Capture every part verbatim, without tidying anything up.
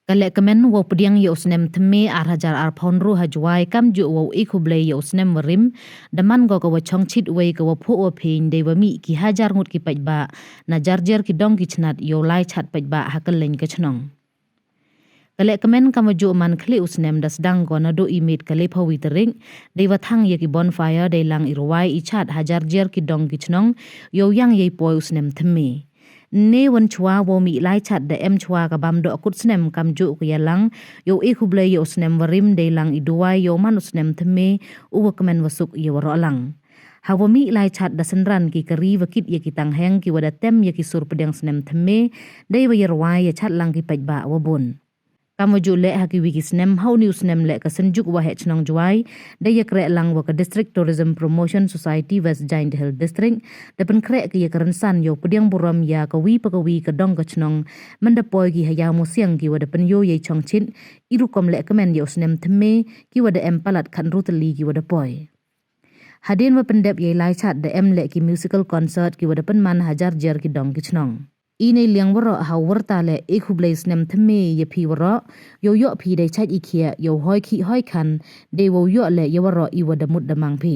Ka lehkmen wow pdiang ya u snem thymme ar hajar arphaw ynru ha Jowai kamjooh wow e khublei ya u snem warim, da man ko ka wa chongchit wei ka wa phuh wa phieñ dei wa mih ki hajar ngut ki paidbah na jarjer ki dong ki chnat yow lai chad paidbah ha kylleiñ ka chnong. Ka lehkmen kamjooh man khlieh u snem da sdang ko nadooh i miet ka lephaw wi tarik, dei wa thang ya ki bonfire dei lang i rwai i chad ha jarjer ki dong ki chnong yow yang yei poi u snem thymme. Ynne wan chwa wow mih lai chad da em chwa ka bam doh kut snem kamjooh ka yalang yow e khublei ya u snem warim dei lang i duwai yow man u snem thymme u wa kmen wa suk ya waroh lang. Ha wa mih lai chad da synran ki kari wa kit ya ki tangheng ki wa da tem ya ki sur pdiang snem thymme, dei wa ya rwai ya chad lang ki paidbah wa bun. Kamjooh leh ha ki wi ki snem ha u ni u snem leh ka Synjuk Waheh Chnong Jowai, dei ya kreh lang wa ka District Tourism Promotion Society West Jaintia Hills District, da pynkhreh ki ya ka rynsan yow pdiang burom ya ka wi pa ka wi ka dong ka chnong, man da poi ki ha yaw musiang ki wa da pynyoo yei chongchit, i rukom lehkmen ya u snem thymme, ki wa da em palat khatynru tylli ki wa da poi. Hadien wa pyndep yei lai chad da em leh ki musical concert ki wa da pynman ha jarjer ki dong ki chnong. I nei liang waroh ha u wyrta leh e khublei snem thymme ya phi waroh, yow yoh phi dei chait i khiah, yow hoi khih hoi khan, dei wow yoh leh ya waroh i wa da mut da mang phi.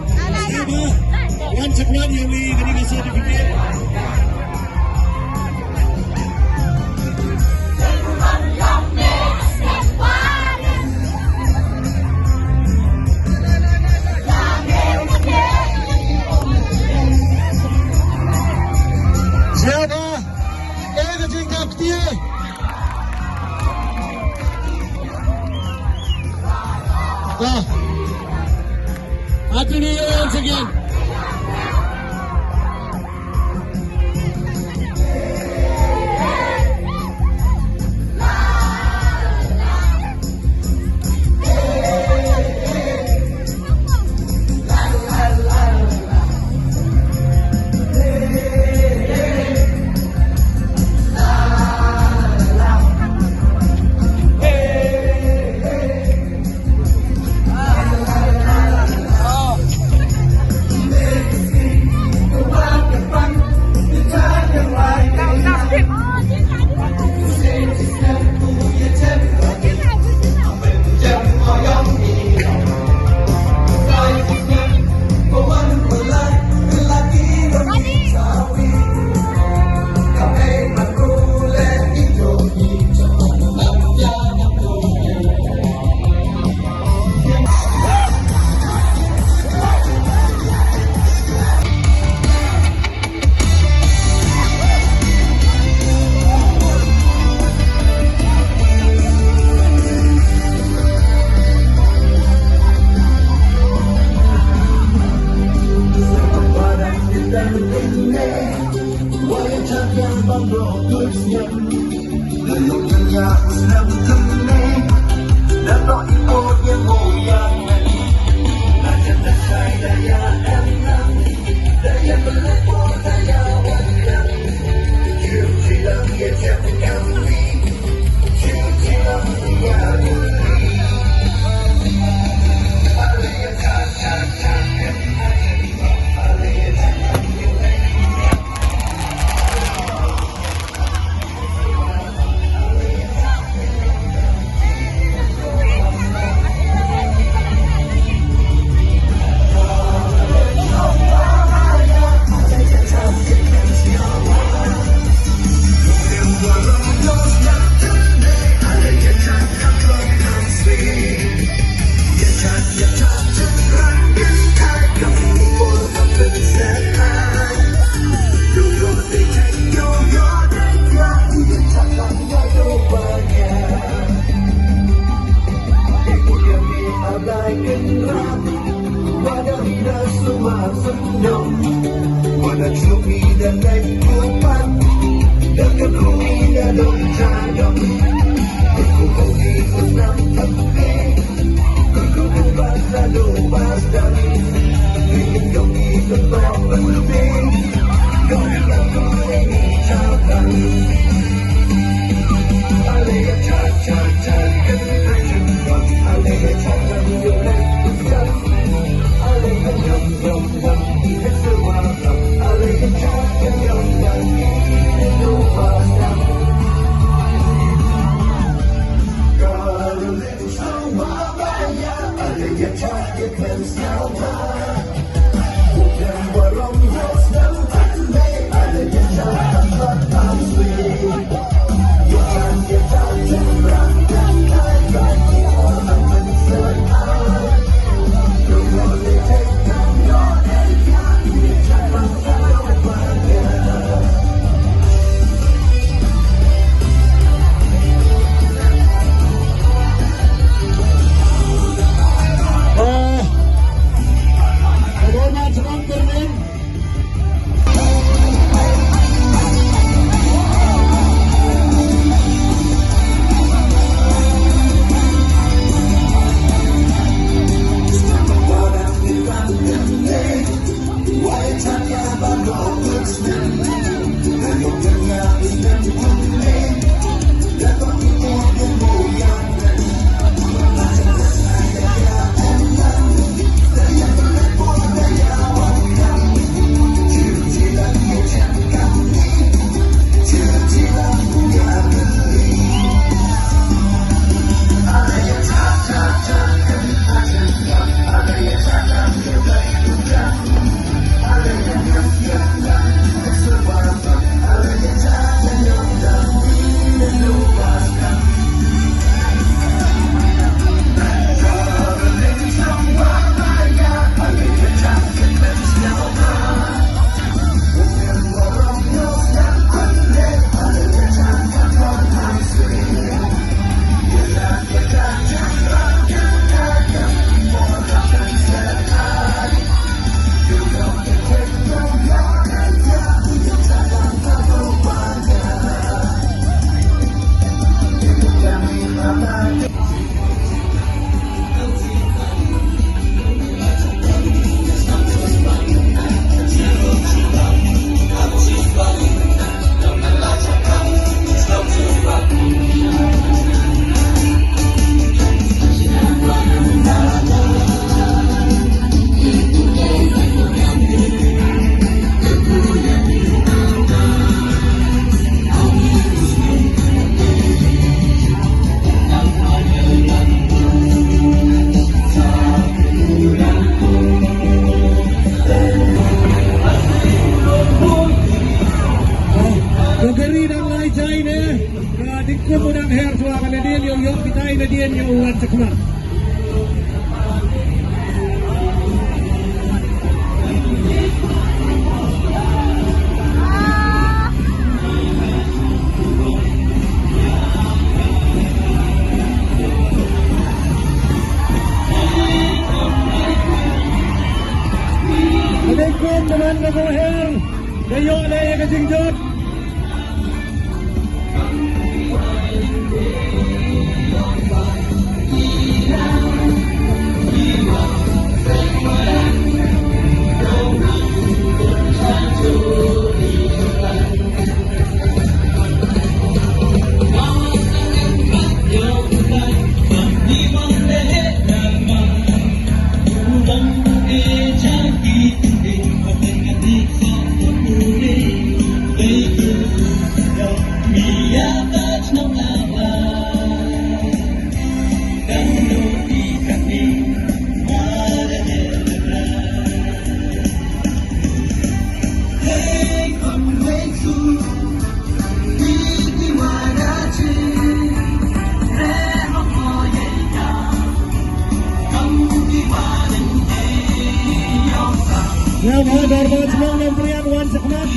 Wan chakwan ya wi kani ka certificate. Siapa? Eh, ka jingkap ti. Ah. Happy New Year once again. Alaikum, teman, ka her. Ka yoh le ya ka jingjot. Nga bha dorbar chnong Nongpynïaid wan chakhmat.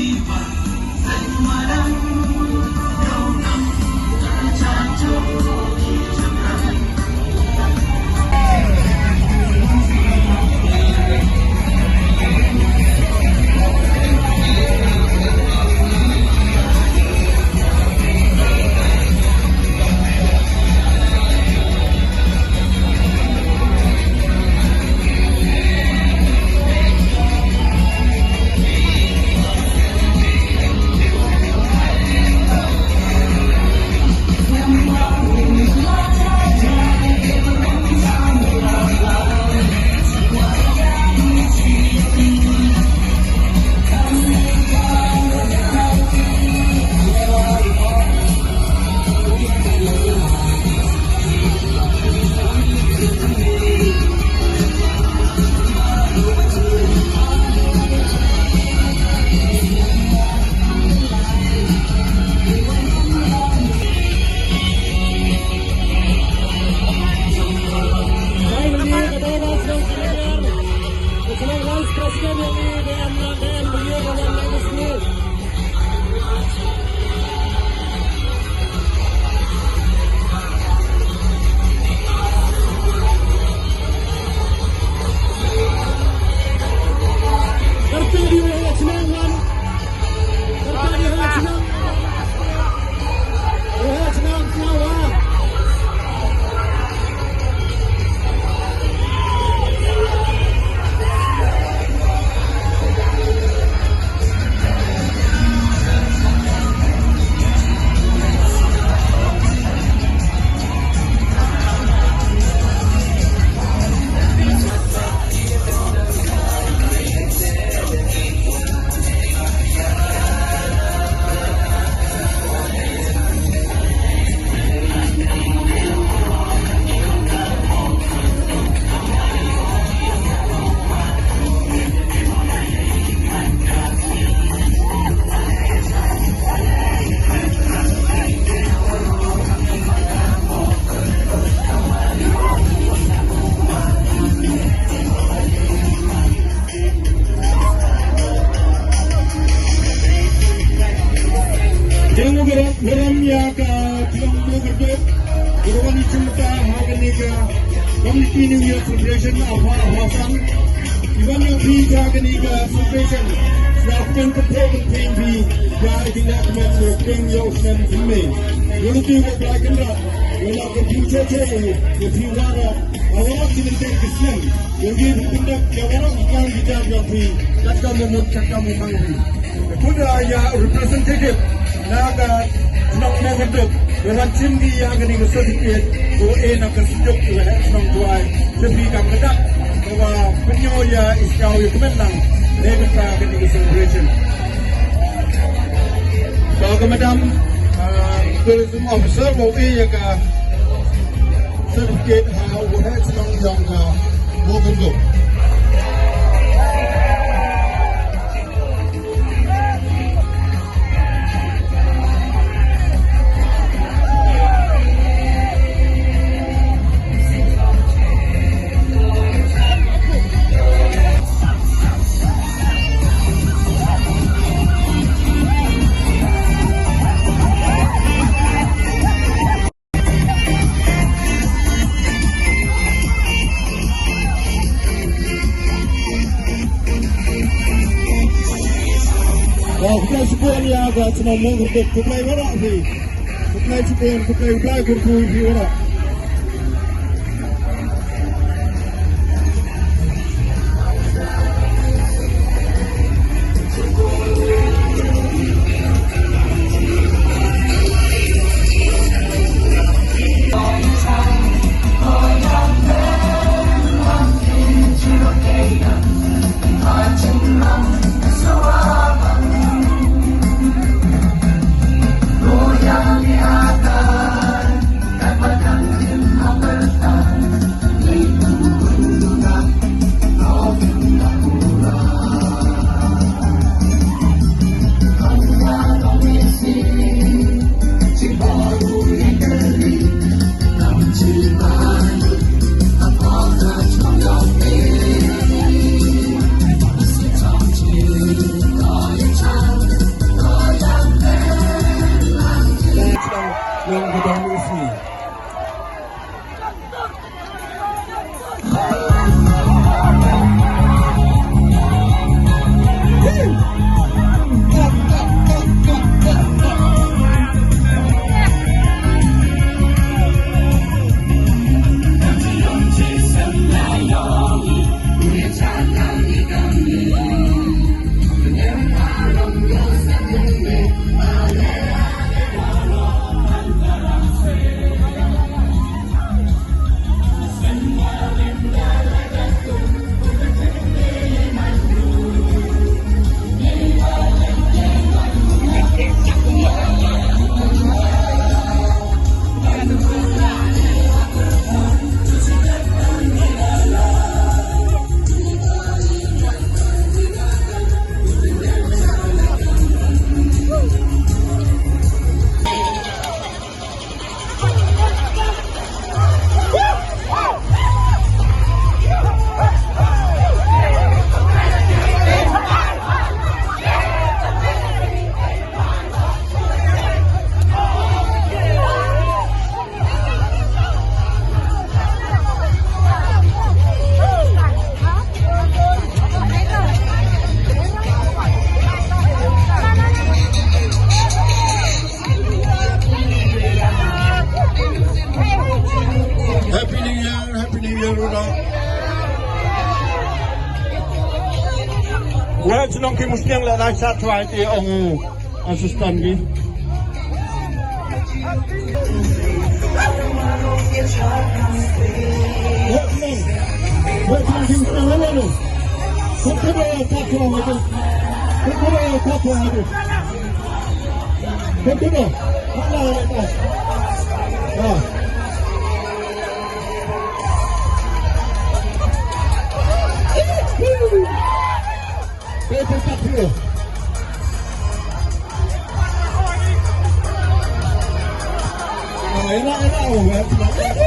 Dang u burom, burom ya ka chnong Mawkyrdup, ka wan i chimta ha kani ka community New Year celebration, awa, awa sang. I wan ya phi ha kani ka celebration, sñiaw kmen ka phe ka phe phi, ya i ding na kmen ka phe ya u snem phi me. Yow luti wa Blai Kynrad, yow la ka phi che che, ya phi wara, awa ki nen te ki snem. Yow ye phi pyndak ya waroh ki kam ki jam yong phi, katkam u mut, katkam u mang phi. Pud ya representative na ka chnong Mawkyrdup, yow wan chim ki ya kani ka certificate, ko e na ka sduk ka heh chnong Jowai, te phi kam ka dak, ko wa pynyoh ya i sñiaw ya kmen lang, ne ka kani ka celebration. Ko ka madam, ah, tourism officer, wa e ya ka certificate ha u heh chnong yong ka Mawkyrdup. Wan ya ka chnong Nongkyrduh, khublei waroh phi. Khublei chibun, khublei, khublei kyrkhu phi waroh. Happy New Year, Happy New Year, Rona. Wei chnong ki Musniang le lai sa chwa ti ong assistant ki. Wei chnong, wei chnong ki Musniang le lai lo. Kumpul le ta chwa ti. Kumpul le ta chwa ti. Continue. Hala, hala, hala. Ah. Pepe Patrio. Ah, ena, ena, oh, ena.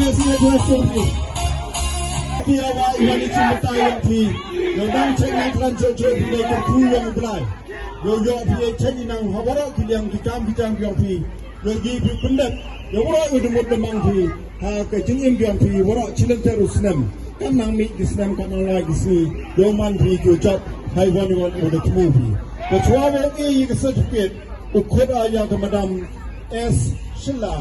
Phi ha jooh sum phi. Phi ha wa i wan i chim bynta yong phi. Yow dang check nang klan jooh jooh phi dei kyrkhu yong u Blai. Yow yoh phi check i nang ha waroh ki liang ki kam ki jam yong phi. Yow ye phi pyndep. Yow waroh u dmut dmang phi. Ha ka jingim yong phi waroh chilynter u snem. Kam nang mih ki snem kam nang lai ki sngi. Yow man phi yow jop. Hai wan i wan u da thmu phi. Ka chwa wa e i ka certificate. U khot a ya ka Madam S Sheila.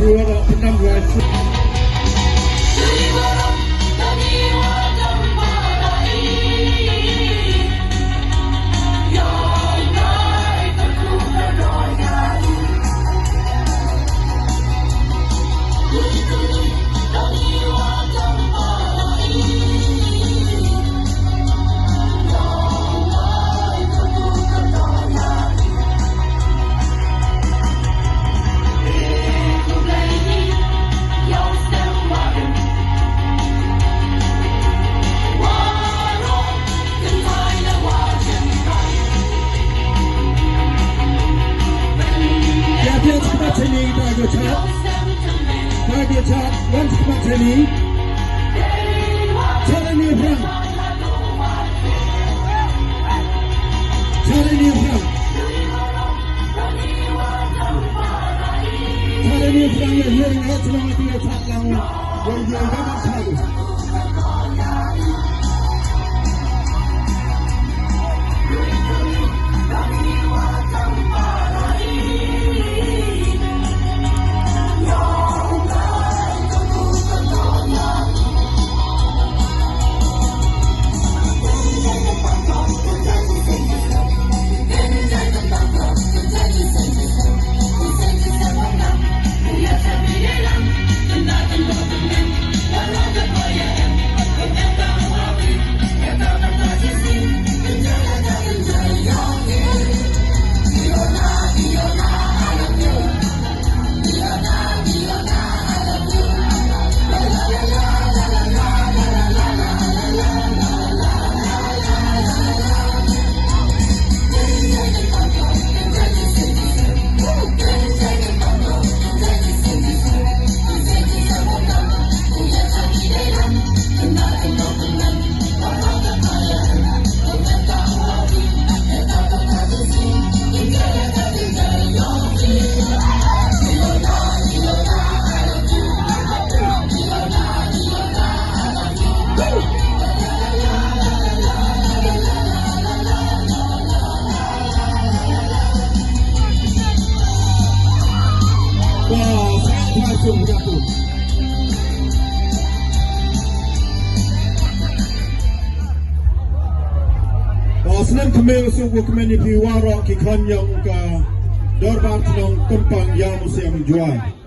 Ya, ya, chikmat chini, ta yo cha. Ta yo cha, wan chikmat chini. Chare ni prang. Chare ni prang. Chare ni prang ya, ya, ya, chnong ati ya, chat lang. Ya, ya, ya, ya, chat. Wow, snem kmen suk wa kmen i phi waroh ki khon yong ka Dorbar Chnong Tympang Iawmusiang Jowai.